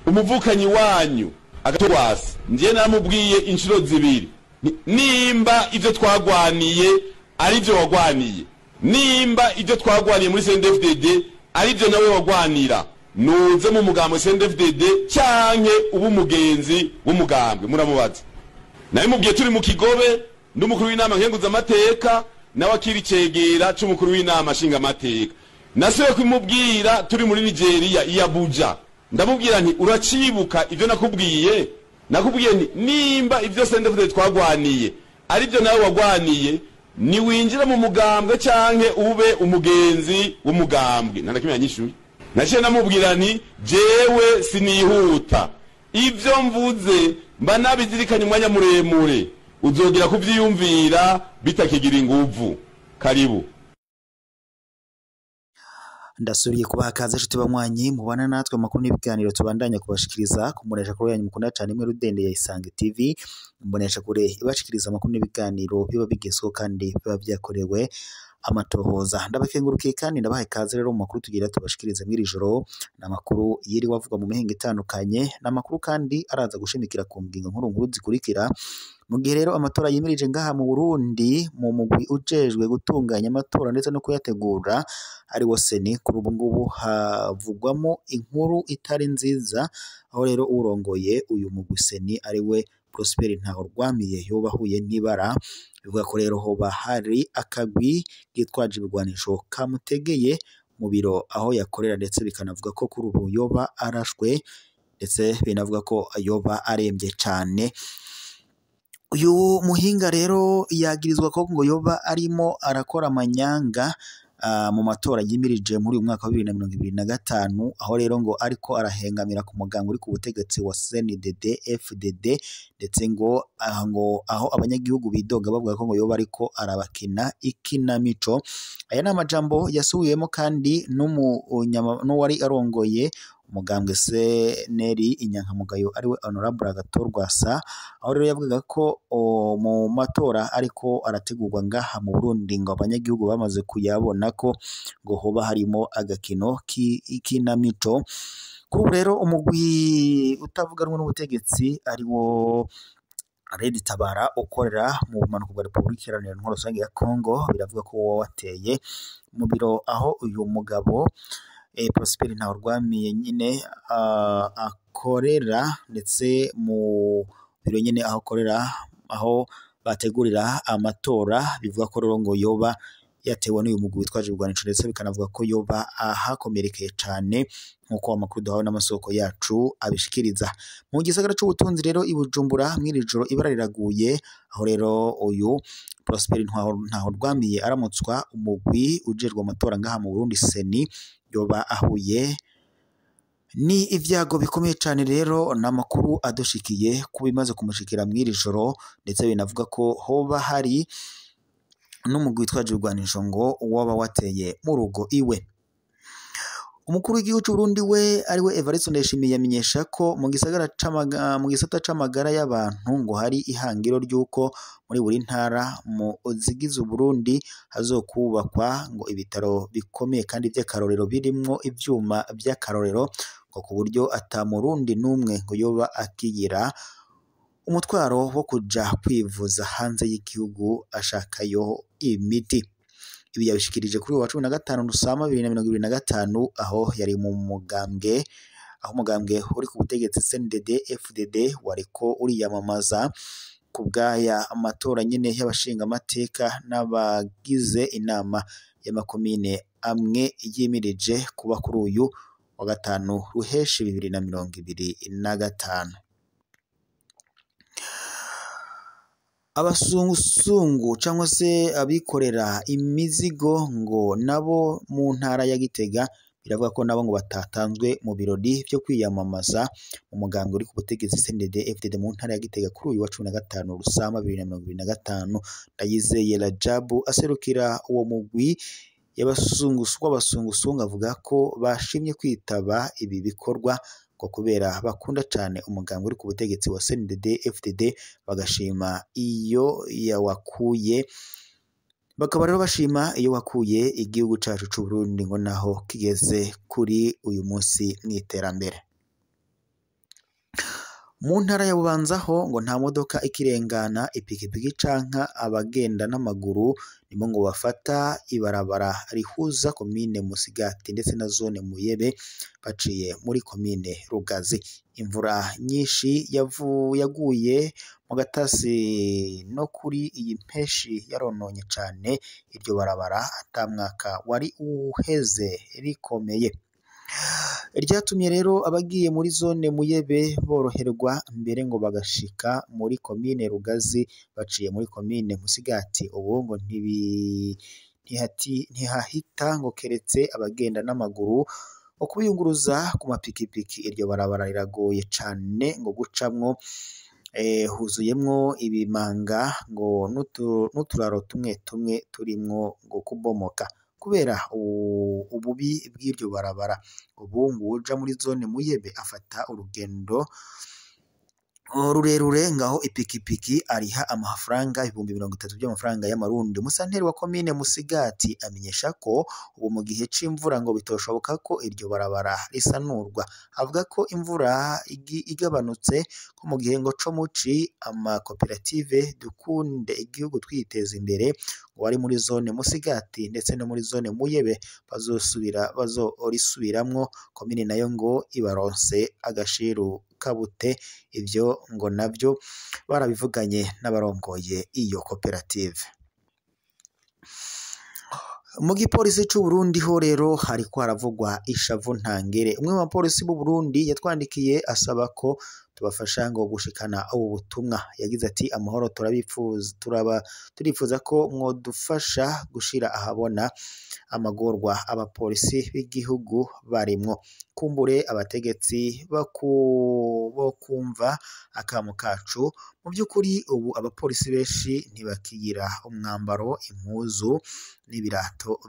Umuvukanyi wanyu agatwasa nje naramubwiye inshuro zibiri, nimba ivyo twagwaniye ari byo wagwaniye, nimba ivyo twagwaniye muri CNDD-FDD ari byo nawe wagwanira, nuze mu mugambwe CNDD-FDD canke ubu mugenzi w'umugambwe. Muramubaza nabimubwiye turi mu Kigobe n'umukuru w'inama nkenguza amateka nawe akiri cegera c'umukuru w'inama nshinga amateka. Nasubiye kumubwira turi muri Nigeria i Abuja, ndamubwira nti uracibuka ivyo nakubwiye? Nakubwiye nti nimba ivyo CNDD-FDD twagwaniye ari byo nawe wagwaniye, ni winjira mu mugambwe canke ube umugenzi w'umugambwe. Nta nakimwe yanyishuye. Naciye namubwira nti jewe sinihuta, ivyo mvuze mba nabizirikanye umwanya muremure, uzogira kuvyiyumvira bitakigira inguvu. Karibu. Ndasubiye kubaha kaze nshuti banywanyi mubana natwe amakuru n'ibiganiro tubandanya kubashikiriza ku mbonesha kure yanyu mukunda cyane imwe rudende ya Isange TV, imbonesha kure ibashikiriza amakuru n'ibiganiro biba bigezweho kandi biba byakorewe amatohoza. Ndabakengurukiye kandi ndabaha ikaze rero mu makuru tugira tubashikirize mw'iri joro. Ni amakuru yiriwe avugwa mu mihingo itandukanye, ni amakuru kandi araza gushimikira ku ngingo nkuru nkuru zikurikira. Mu gihe rero amatora yimirije ngaha mu Burundi, mu mugwi ujejwe gutunganya amatora ndetse no kuyategura ari wo CENI, kuri ubu ngubu havugwamo inkuru itari nziza, aho rero urongoye uyu mugwi CENI ari we Prosper Ntahorwamiye yoba ahuye n'ibara. Bivuga ko rero hoba hari akagwi kitwaje ibigwanisho kamutegeye mu biro aho yakorera, ndetse bikanavuga ko kuri ubu yoba arashwe, ndetse binavuga ko yoba arembye cane. Uyu muhinga rero yagirizwa ko ngo yoba arimo arakora amanyanga mu matora yimirije muri uyu mwaka wa 2025, aho rero ngo ariko arahengamira ku muganga uri ku butegetsi wa CNDD FDD, ndetse ngo ngo aho abanyagihugu bidoga bavuga ko ngo yoba ariko arabakina ikinamico. Aya ni amajambo yasubiyemo kandi n'uwari arongoye umugambwe CNL inyankamugayo ariwe Honorable Agathon Rwasa, aho rero yavugaga ko mu matora ariko arategurwa ngaha mu Burundi ngo abanyagihugu bamaze kuyabona ko ngo hoba harimo agakino k'ikinamico. Kuri ubu rero umugwi utavuga rumwe n'ubutegetsi ari wo Red Tabara ukorera mu bumanuko bwa Repubulika Iharanira Intwaro Rusange ya Congo, biravuga ko woba wateye mu biro aho uyu mugabo Prosper Ntahorwamiye nyine akorera, ndetse mu biro nyine aho akorera aho bategurira amatora. Bivuga ko rero ngo yoba yatewe n'uyu mugwi witwaje ibigwanisho, ndetse bikanavuga ko yoba ahakomerekeye cane nk'uko amakuru duhawe n'amasoko yacu abishikiriza. Mu gisagara c'ubutunzi rero i Bujumbura mw'iri joro ibara riraguye, aho rero uyu Prosper Ntahorwamiye aramutswa umugwi ujejwe amatora ngaha mu Burundi CENI, yoba ahuye ni ivyago bikomeye cane. Rero n'amakuru adushikiye ku bimaze kumushikira mw'iri joro, ndetse binavuga ko hoba hari n'umugwi witwaje ibigwanisho ngo woba wateye mu rugo iwe. Umukuru w'igihugu c'u Burundi we ariwe Evariste Ndayishimiye yamenyesha ko mu gisagara mu gisata c'amagara y'abantu ngo hari ihangiro ry'uko muri buri ntara mu zigize Uburundi hazokubakwa ngo ibitaro bikomeye kandi vy'akarorero birimwo ivyuma vy'akarorero, ngo ku buryo ata murundi n'umwe ngo yoba akigira umutwaro wo kuja kwivuza hanze y'igihugu ashakayo imiti. Ibi yabishikirije kuri uwa 15 Rusama 2025, aho yari mu mugambwe, aho umugambwe uri ku butegetsi CNDD FDD wariko uriyamamaza ku bw'aya amatora nyine y'abashinga amateka n'abagize inama y'amakomine amwe yimirije kuba kuri uyu wa gatanu Ruheshi 2025. Abasungusungu cyangwa se abikorera imizigo ngo nabo mu ntara ya Gitega biravuga ko nabo ngo batatanzwe mu birori byo kwiyamamaza mu mugambwe uri ku butegetsi CNDD FDD mu ntara ya Gitega kuri uyu wa 15 Rusama 2025. Ndayizeye Rajabu aserukira uwo mugwi w'abasungusungu avuga ko bashimye kwitaba ibi bikorwa ngo kubera bakunda cyane umugambwe uri ku butegetsi wa CNDD FDD, bagashima iyo yawakuye Bakaba rero bashima iyo wakuye igihugu cacu c'u Burundi ngo naho kigeze kuri uyu munsi mw'iterambere. Mu ntara ya Bubanza ho ngo nta modoka ikirengana, ipikipiki canka abagenda n'amaguru nimo ngo bafata ibarabara rihuza komine Musigati ndetse na zone Muyebe baciye muri komine Rugazi. Imvura nyinshi yaguye mu gatasi no kuri iyi mpeshi yarononye cane iryo barabara ata mwaka wari uheze rikomeye. Ryatumye rero abagiye muri zone Muyebe boroherwa mbere ngo bagashika muri komine Rugazi baciye muri komine Musigati. Ubu ngo ntihahita ngo keretse abagenda n'amaguru ngo kubiyunguruza ku mapikipiki. Iryo barabara riragoye cane ngo gucamwo, huzuyemwo ibimanga ngo n'uturaro tumwe tumwe turimwo ngo kubomoka kubera ububi bw'iryo barabara. Ubu ngo uwuja muri zone Muyebe afata urugendo rurerure ngaho ipikipiki ariha amafaranga 30,000 by'amafaranga y'amarundi. Umusanteri wa komine Musigati amenyesha ko ubu mu gihe c'imvura ngo bitoshoboka ko iryo barabara risanurwa. Avuga ko imvura igabanutse ko mu gihe ngo co muci amakoperative dukunde igihugu twiteza imbere ngo ari muri zone Musigati ndetse no muri zone Muyebe bazorisubiramwo. Komine nayo ngo ibaronse agashiru kabute, ivyo ngo navyo barabivuganye n'abarongoye iyo koperative. Mu gipolisi c'u Burundi ho rero hariko haravugwa ishavu ntangere. Umwe mu bapolisi b'u Burundi yatwandikiye asaba ko tubafasha ngo gushikana ubu butumwa. Yagize ati: amahoro, turifuza ko mwodufasha gushira ahabona amagorwa abapolisi b'igihugu barimwo. Kumbure abategetsi bo kumva akamo kacu. Mu by'ukuri ubu abapolisi benshi ntibakigira umwambaro, impuzu n'ibirato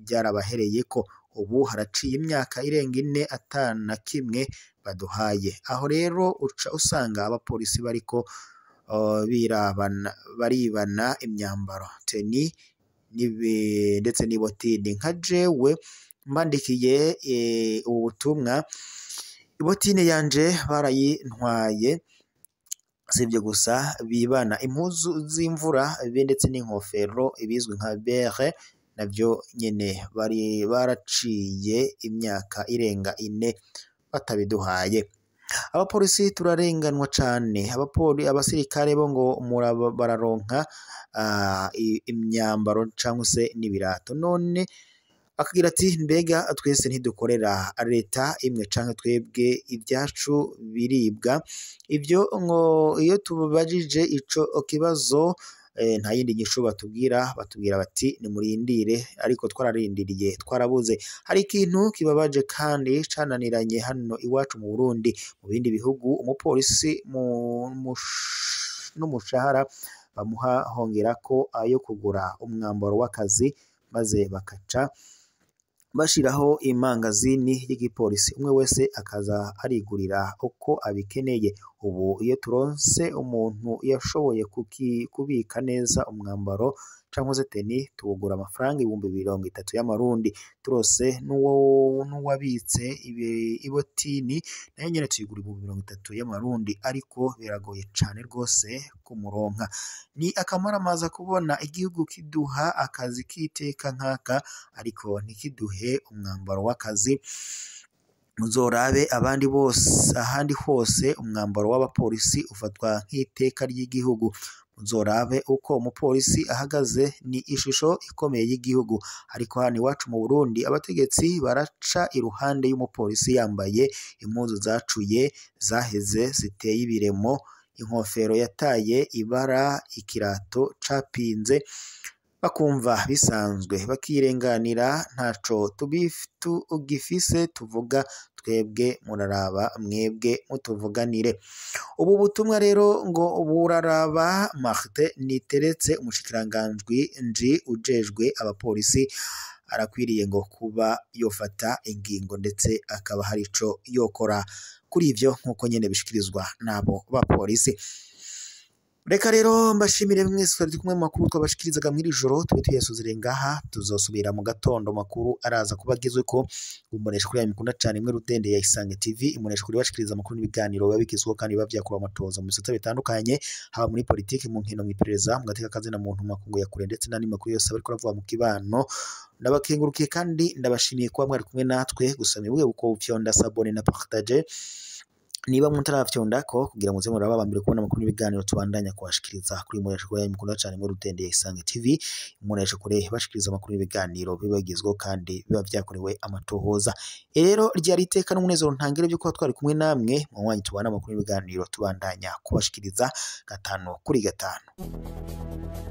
byarabahereyeko. Ubu haraciye imyaka irenga 4 atana kimwe baduhaye. Aho rero uca usanga abapolisi bariko baribana imyambaro, teni ndetse n'ibotini. Nka jewe mbandikiye ubu butumwa, ibotine yanje barayintwaye. Sivyo gusa bibana impuzu z'imvura be ndetse n'inkofero ibizwi nka bere navyo nyene bari baraciye imyaka irenga 4 batabiduhaye. Abapolisi turarenganwa cane. Abasirikare bo ngo bararonka imyambaro canke se n'ibirato. None akagira ati: mbega twese ntidukorera leta imwe canke twebwe ibyacu biribwa? Ivyo ngo iyo tubajije ico kibazo nta yindi nyishu batubwira, batubwira bati nimurindire, ariko twararindiriye twarabuze. Hari ikintu kibabaje kandi cananiranye hano iwacu mu Burundi. Mu bindi bihugu umupolisi n'umushahara bamuha hongerako ayo kugura umwambaro w'akazi, maze bakaca bashiraho imangazini y'igipolisi, umwe wese akaza arigurira uko abikeneye. Ubu iyo turonse umuntu yashoboye kubika neza umwambaro canke se teni, tuwugura amafaranga 30,000 y'amarundi. Turose n'uwabitse ibotini nayo nyene tuyigura 30,000 y'amarundi, ariko biragoye cane rwose kumuronka. Ni akamaramaza kubona igihugu kiduha akazi k'iteka nkaka, ariko ntikiduhe umwambaro w'akazi. Muzorabe abandi bose ahandi hose umwambaro w'abapolisi ufatwa nk'iteka ry'igihugu. Muzorabe uko umupolisi ahagaze, ni ishusho ikomeye y'igihugu. Ariko hano iwacu mu Burundi abategetsi baraca iruhande y'umupolisi yambaye impuzu zacuye zaheze ziteye ibiremo, inkofero yataye ibara, ikirato capinze, bakumva bisanzwe bakirenganira, ntaco tugifise tuvuga twebwe, muraraba mwebwe mutuvuganire. Ubu butumwa rero ngo buraraba Martin Niteretse, umushikiranganji nji ujejwe abapolisi, arakwiriye ngo kuba yofata ingingo ndetse akaba hari ico yokora kuri ivyo, nkuko nyene bishikirizwa n'abo bapolisi. Reka rero mbashimire mwese twari kumwe mu makuru twabashikirizaga mw'iri joro, tube tuyasuzire ngaha, tuzosubira mu gatondo makuru araza kuba agezwe ko umunesha kuri mukunda cyane imwe rudende ya Isange TV, umunesha kuri bashikiriza amakuru n'ibiganiro biba bigezweho kandi biba vyakuba amatoza mu bisata bitandukanye, haba muri politiki, mu nkino, mw'iperereza, mu gateka kazina muntu, mu makungu ya kure ndetse n'andi makuru yose ariko aravuga mu kibano. Ndabakengurukiye kandi ndabashimiye kuba mwari kumwe natwe, gusa mwibuke uko ufyonda sabone na partage niba mutaravyondako kugira muze muraba abambere kubona amakuru n'ibiganiro tubandanya kubashikiriza kuri Imbonesha Kure mukunda cyane muri Rudende Isange TV. Imbonesha Kure bashikiriza amakuru n'ibiganiro bibagezweho kandi biba vyakorewe amatohoza. Rero ryari iteka n'umunezero ntangire byo kuba twari kumwe namwe mu mwanya tubana amakuru n'ibiganiro tubandanya kubashikiriza 5 kuri 5.